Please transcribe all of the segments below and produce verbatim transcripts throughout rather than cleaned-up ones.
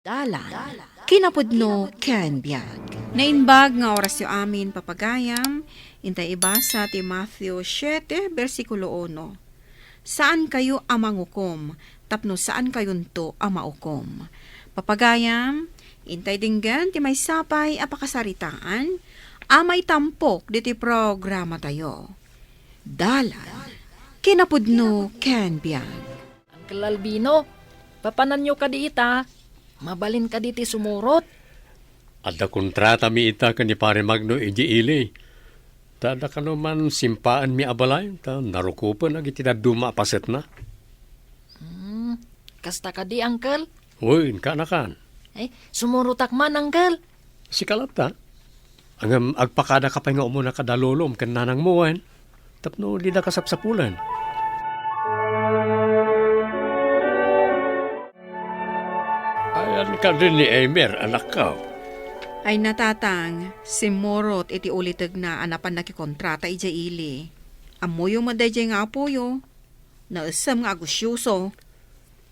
Dalan, kinapudno ken biag. Naimbag nga orasyo amin, papagayam, intay ibasa ti Matthew siete, bersikulo uno. Saankayo a mangukom, tapno saankayonto a maukom. Papagayam, intay denggen ti maysa pay a pakasaritaan a maitampok ditoy programatayo. Dalan, kinapudno ken biag. Uncle Albino, papananyo kadi ita? Mabalin kadi ti sumurot? Adda kontratami ita ken ni Pare Magno idiay ili. Ta adda kano man simpaenmi a balay, ta narukopen dagiti dadduma a pasetna. Hmm, kasta kadi, Uncle? Wen, kaanakan. Ay, sumurotak man, Uncle. Sika latta. Ngem agpakadaka pay nga umuna kada lolom ken nanangmo, wen? Tapno dida kasapsapulen. Ayan kadi ni Emer, anakko. Ay, natatang, simmurot iti ulitegna a napan nakikontrata idiay ili. Ammoyo met daydiay nga apoyo. Naesem nga agusyoso.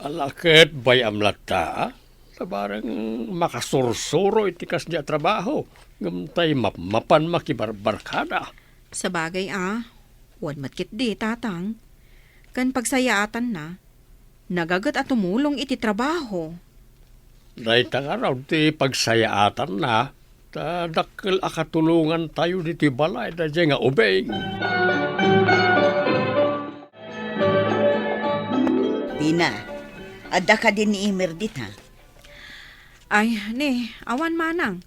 Ala ket bay-am latta, ta bareng makasursuro iti kasdi a trabaho, ngem tay mapmapan makibarbarkada. Sabagay a, wen met ketdi, tatang. Ken pagsayaatanna, nagaget a tumulong iti trabaho. Dayta ngarud ti pagsayaatanna, ta dakkel a katulongantayo ditoy balay daydiay nga ubing. Dina, adda kadi ni Emer dita? Ay, ni, awan manang.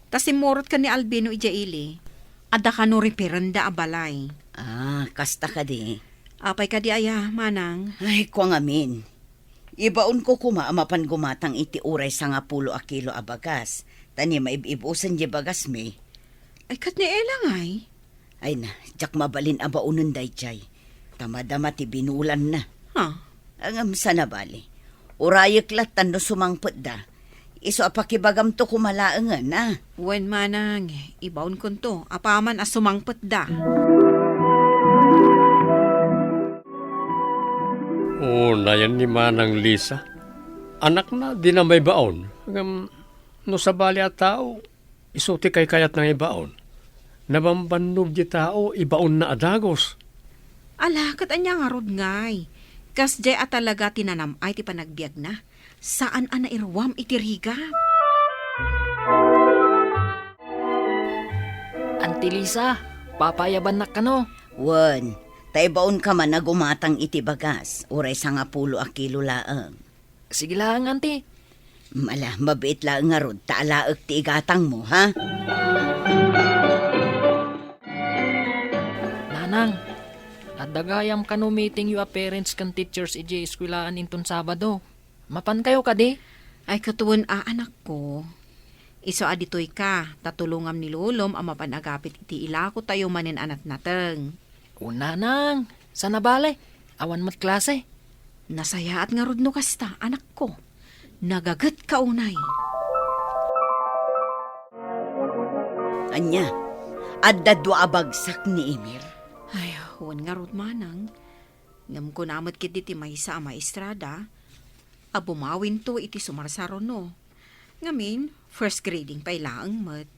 Ta simmurot ken ni Albino idiay ili. Adda kano referenda a balay. Ah, kasta kadi. Apay kadi aya, manang? Ay, kua ngamin. Ibaonko koma a mapan gumatang iti uray sangapulo a kilo a bagas, ta ni maib-ibusen di bagasmi. Ay, ket ni Ella ngay? Ay na, diak mabalin a baonen daydiay. Ta madama ti binulanna. Ha? Ngem saan a bali. Urayek latta no sumangpetda. Isu a pakibagamto koma laengen, a? Wen manang, ibaonkonto apaman a sumangpetda. Unayen ni Manang Lisa. Anakna, dina maibaon. Ngem no sabali a tao, isu ti kaykayatna nga ibaon. Nabambannog ti tao, ibaonna a dagus. Ala, ket ania ngarud ngay? Kasdiay a talaga ti nanam-ay ti panagbiagna. Saan a nairuam iti rigat. Anti Lisa, papayabannak kano? Wen, ta ibaonka man a gumatang iti bagas, uray sangapulo a kilo laeng. Sige laeng, Anti. Ala, mabiit laeng ngarud ta alaek ti igatangmo, ha? Nanang, adda gayam kano meetingyo a parents ken teachers idiay eskuelaan inton Sabado. Mapankayo kadi? Ay, ket wen a, anakko. Isu a ditoyka, ta tulongam ni lolom a mapan agapit iti ilakotayo manen a natnateng. O, nanang, saan a bale, awan met klase. Nasayaat ngarud no kasta, anakko. Nagagetka unay. Ania, adda dua a bagsak ni Emer? Ay, wen ngarud manang. Ngem kuna met ketdi ti maysa a maestrada a bumawinto iti sumarsaruno. Ngamin, first grading pay laeng met.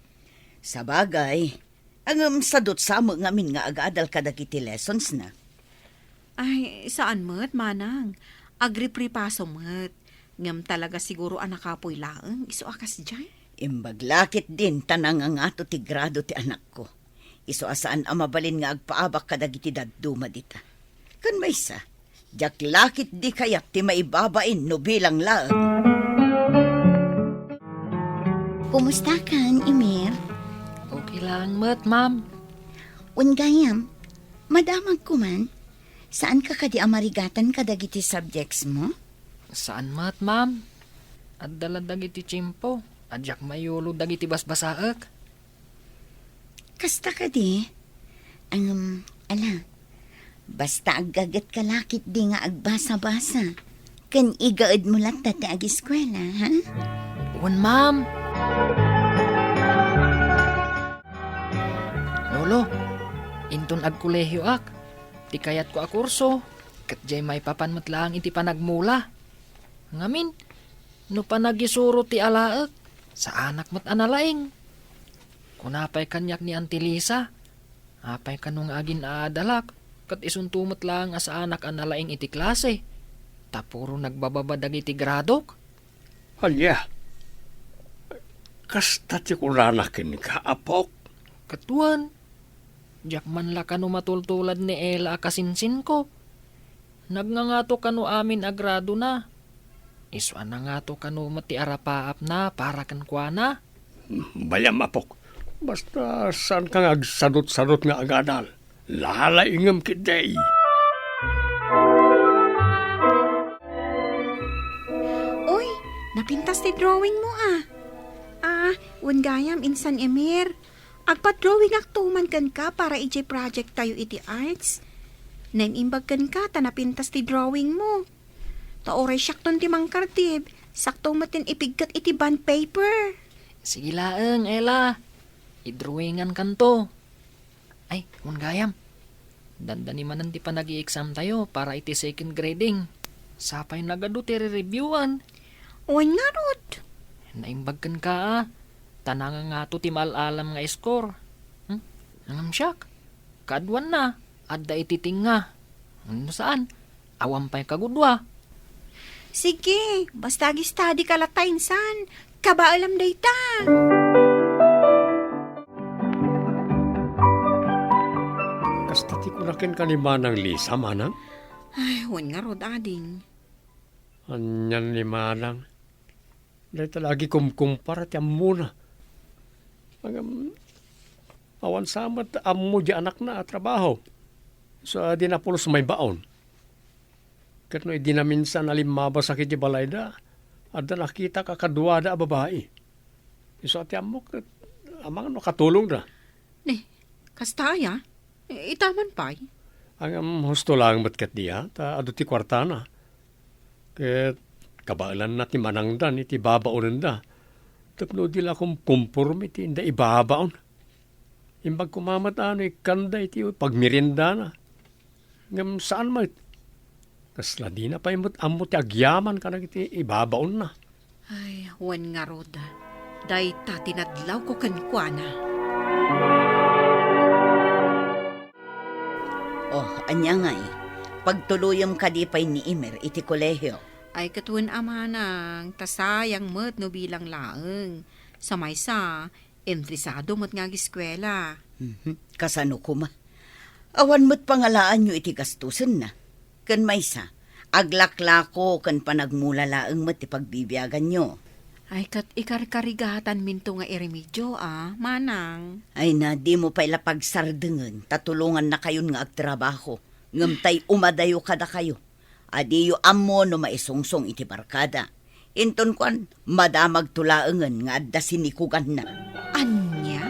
Sabagay, ngem sadutsa met ngamin nga agadal kadagiti lessonsna. Ay, saan met, manang. Agripripaso met. Ngem talaga siguro a nakapuy laeng isu a kasdiay. Imbag la ketdin ta nangangato ti grado ti anakko. Isu a saan a mabalin nga agpaabak kadagiti dadduma dita. Ken maysa, diak la ketdi kayat ti maibabain no bilang laeng. Kumustakan, Emer? Okay lang met, ma'am. Wen gayam, madamagko man. Saanka kadi a marigatan kadagiti subjects mo? Saan met, ma'am. Adda la dagiti tiempo a diak maiyulo dagiti basbasaek. Kasta kadi? Ngem, ala, basta aggagetka la ketdi nga agbasa-basa, ken igaedmo latta ti agiskuela, ha? Wen, ma'am. Lolo, inton agkolehioak, ti kayatko a kurso, ket diay maipapan met laeng iti panagmula. Ngamin, No panagisuro ti alaek, saanak met a nalaing. Kuna pay kaniak ni Auntie Lisa, apay kano nga agin-aadalak, ket isunto met laeng a saanak a nalaing iti klase, ta puro nagbababa dagiti gradok. Ania? Kasta ti kunana kenka, apok? Ket wen, diak man la kano matultulad ni Ella a kasinsinko. Nagngangato kano amin a gradona. Isu a nangato kano met ti arapaapna para kenkuana. Bayam, apok. Basta saanka nga agsadutsadut nga agadal. Lalaingem ketdi. Uy, napintas ti drawing mo, ah. Ah, wen gayam, Insan Emir. Agpa-drawingakto man kenka para idiay project tayo iti arts. Naimbag kenka ta napintas ti drawing mo. Ta uray siakton ti mangkardib, sakto met ti ipigget iti bond paper. Sige laeng, Ella. Idrawingankanto. Ay, wen gayam. Dandani manen ti panag-i-exam tayo para iti second grading. Sapay nagadu ti re-reviewan. Wen ngarud. Naimbag kenka, a. Ta nangangato ti maal-alam nga score. Hmm? Ngem siak, kaaduanna, adda iti tengnga. No saan, awan pay kagudua. Sige, basta ag-study ka latta, Insan. Kabaelam dayta. Kasta ti kuna kenka ni Manang Lisa, Manang? Ay, wen ngarud, ading. Anian ni Manang? Dayta la agikumkumpara ti ammona. Ngem, awan sa met ammo di anakna a trabaho. Sa di napulos maibaon. Ket no idi naminsan a limmabas a iti balayda, adda nakitak a kaduada a babai. Isu a ti ammok ket amangan no katulongda. Ni, kasta aya? Ita man pay? Ngem husto laeng met ketdi, a, ta adu ti kuartana. Ket kabaelanna ti manangdan iti babaonenda. Tapno di la kumkomporme ti inda ibabaon. Imbag koma met a no ikkanda iti pagmeriendana. Ngem saan met. Kasla dina pay met ammo ti agyaman kadagiti ibabaonna. Ay, wen ngarud. Dayta ti nadlawko kenkuana. Oh, ania ngay? Pagtuloyem kadi pay ni Emer iti kolehio? Ay, ket wen a manang, ta sayang met no bilang laeng. Sa maysa, interesado met nga agiskuela. Mhm. Kasano koma? Awan met pangalaanyo iti gastusenna. Ken maysa, aglaklako ken panagmula laeng met ti pagbibiaganyo. Ay, ket ikarkarigatanminto nga iremedio, a, manang. Ay na, dimo pay la pagsardengen, ta tulongannakayon nga agtrabaho. Ngem tay umadayo kadakayo. A diyo ammo no maisungsong iti barkada. Inton kuan, madamagto laengen nga adda sinikuganna. Ania?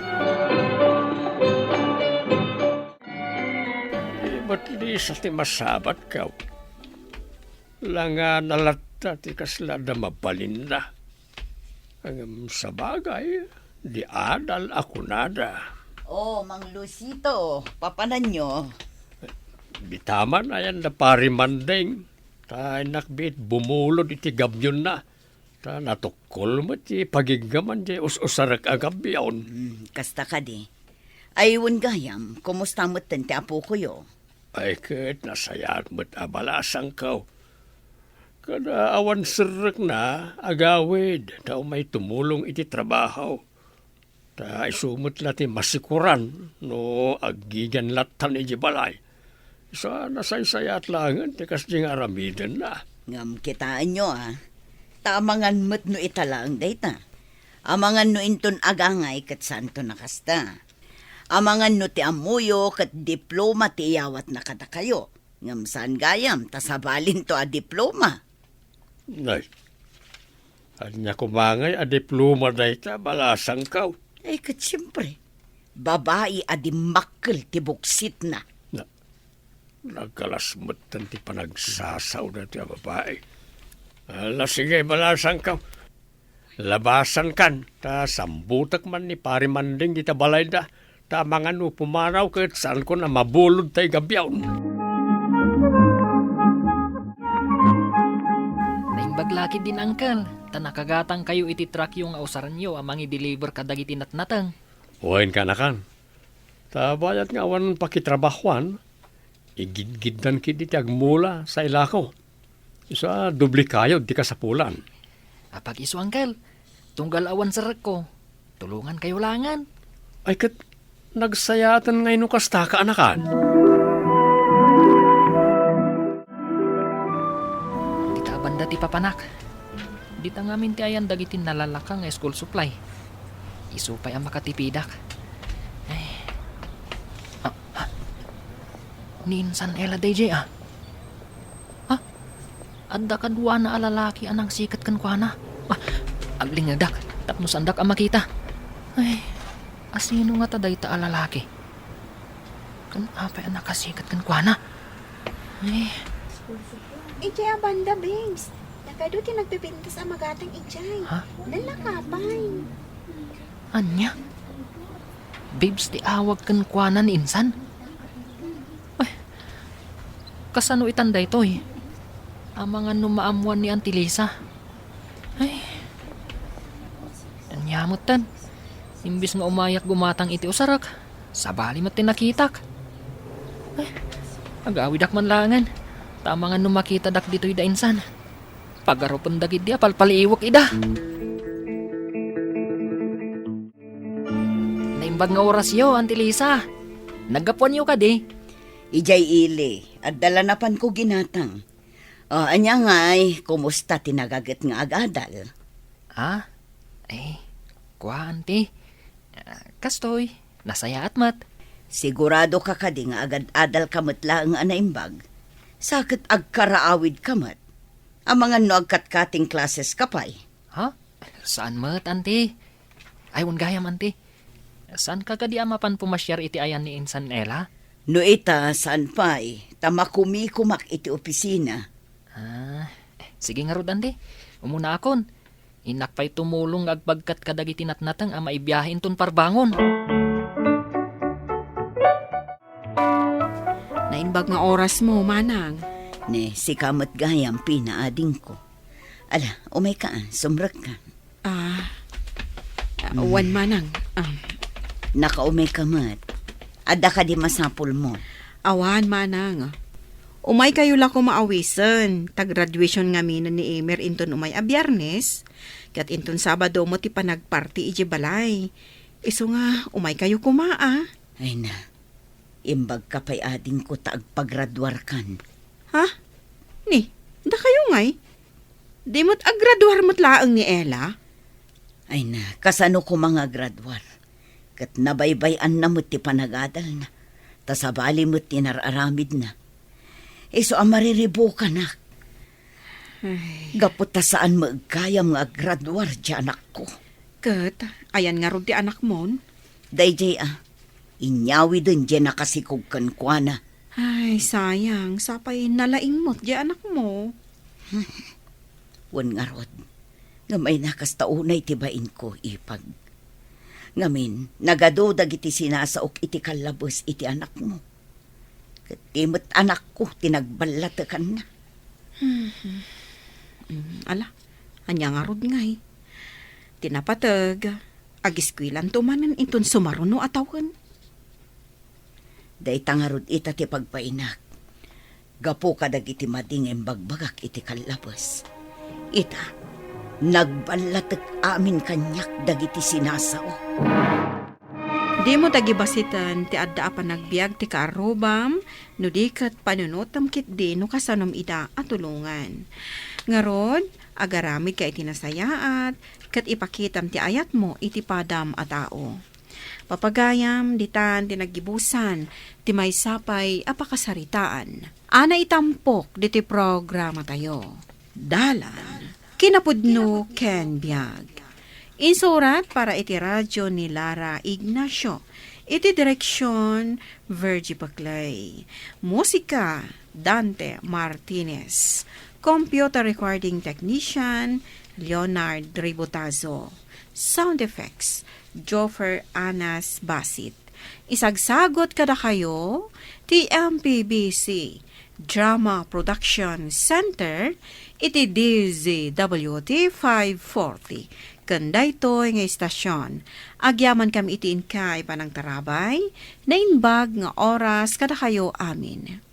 Di met Lisa ti masabatko. Langana latta ti kasla adda mabalinna. Ngem sabagay, di adal a kunada. Oh, Mang Luisito, papananyo? Bitaman ayan da Pari Manding. Ta innak biit bumulod iti gabionna. Ta natukkol met ti pagiggaman diay us-usarek a gabion. Hmm, kasta kadi. Ay, wen gayam, kumusta metten ti apokoyo? Ay, ket nasayaat met a balasangko. Kada awan serrekna, agawid, ta umay tumulong iti trabaho. Ta isu met la ti masikuran no aggigian lattan idiay balay. Isu a nasaysayaat laengen ti kasdi nga aramidenna. Ngem kitaenyo, a, ta amangan met no ita laeng dayta. Amangan no inton agangay ket saanton a kasta. Amangan no ti ammoyo ket diploma ti iyawatna kadakayo. Ngem saan gayam ta sabalinto a diploma. Nay, ania koma ngay a diploma dayta, balasangko? Ay, ket siempre, babai a dimmakkel ti buksitna. Na, nagkalas metten ti panagsasaoda ti a babai. Ala, sige, balasangko. Labasankan, ta sambutek man ni Pari Manding dita balayda, ta amangan no pumanaw ket saanko a mabulod tay gabion. Naimbag la ketdin, uncle, nakagatangkayo iti truckyo nga usarenyo a mangideliver kadagiti natnateng. Wen, kaanakan. Ta bayat nga awan pakitrabahuan, igidgiddan ketdi ti agmula sa ilako. Isu a doble kayod ti kasapulan. Apag isu, Uncle, tunggal awan serrekko, tulongankayo laengen. Ay, ket nagsayaaten ngay no kasta, kaanakan. Dita a banda ti papanak. Dita ngamin ti ayan dagiti nalalaka nga school supply. Isu pay a makatipidak. Ay. Ah, ah. Ni insan Ella daydiay, ah. Ah, adda kaduana a lalaki a nangsiket kenkuana. Ah, aglingedak tapno saandak a makita. Ay, asino ngata dayta a lalaki? Ken apay a nakasiket kenkuana? Ay. Idiay a banda, babes. Nagadu ti nagpipintas a magatang idiay. Ha? Nalaka pay. Ania? Babes ti awag kenkuana ni insan? Ay, kasano itan daytoy? Amangan no maammuan ni Auntie Lisa. Ay. Ania metten? Imbes nga umayak gumatang iti usarek, sabali met ti nakitak. Ay, agawidak man laengen. Ta amangan no makitadak ditoy da insan. Pagarupen dagidi a palpaliiwek ida. Naimbag nga orasyo, Auntie Lisa. Naggapuanyo kadi? Idiay ili, adda la napanko ginatang. O, ania ngay, kumusta ti nagaget nga agadal? Ah? Eh, kua, Auntie. Ah, kastoy, nasayaat met. Sigurado ka kadi nga agad-adal ka met laeng a naimbag? Sa ket agkaraawid ka met. Amangan no agkatkating classes ka pay. Ha? Saan met, Auntie? Ay, wen gayam, Auntie. Saan ka kadi a mapan pumasiar iti ayan ni Insan Ella? No ita, saan pay, ta makumikumak iti opisina. Ah, sige ngarud, Auntie. Umunaakon. Innak pay tumulong nga agpagkat kadagiti natnateng a maibiahe inton parbangon. Naimbag nga orasmo, Manang. Ne, sika met gayam, Pina, adingko. Ala, umayka, sumrekka. Ah, ah, Mm. Wen, Manang. Ah. Nakaumayka met. Adda kadi masapulmo? Awan, Manang. Umaykayo la koma awisen, ta graduation ngaminen ni Emer inton umay a Biernes, ket inton Sabado met ti panagparti idiay balay. Isu nga, umaykayo koma, a. Ay na, imbagka pay adingko ta agpagraduarkan. Ha? Ni, dakayo ngay? Di met aggraduar met laeng ni Ella? Ay na, kasano koma nga aggraduar? Ket nabaybay-anna met ti panagadalna, ta sabali met ti nar-aramidna. Isu a mariribukanak. Ay. Gapu ta saan met gayam nga aggraduar ti anakko. Ket, ayan ngarud ti anakmon? Daydiay a, inyawiden diay nakasikog kenkuana. Ay, sayang, sapay nalaing met diay anakmo. Wen ngarud, ngem ay na kasta unay ti bainko, ipag. Ngamin, nagadu dagiti sinasaok iti kallabes iti anakmo. Ket ti met anakko ti nagballatekanna. Mhm. Mm, ala, ania ngarud ngay? Ti napateg, agiskuelanto manen inton sumaruno a tawen. Dayta ngarud ita ti pagbainak. Gapu kadagiti madi nga imbagbagak iti kallabes. Ita, nagballatek amin kaniak dagiti sinasao. Dimo dagibasiten ti adda a panagbiag ti kaarrubam, no di ket panunotem ketdi no kasanom ida a tulongan. Ngarud, agaramidka iti nasayaat, ket ipakitam ti ayatmo iti padam a tao. Papagayam, ditan ti naggibusan ti maysa pay a pakasaritaan. Ana itampok diti programatayo. Dalan, kinapudno ken biag. Insurat para iti radyo ni Lara Ignacio. Iti direksyon, Virgie Paclay. Musika, Dante Martinez. Computer recording technician, Leonard Ribotazo. Sound effects, Joffer Anas Basit. Isagsagot kadakayo ti M P B C Drama Production Center iti D Z W T five forty. Ken daytoy nga istasion, agyamankami iti inkay panangtarabay, naimbag nga oras kadakayo amin.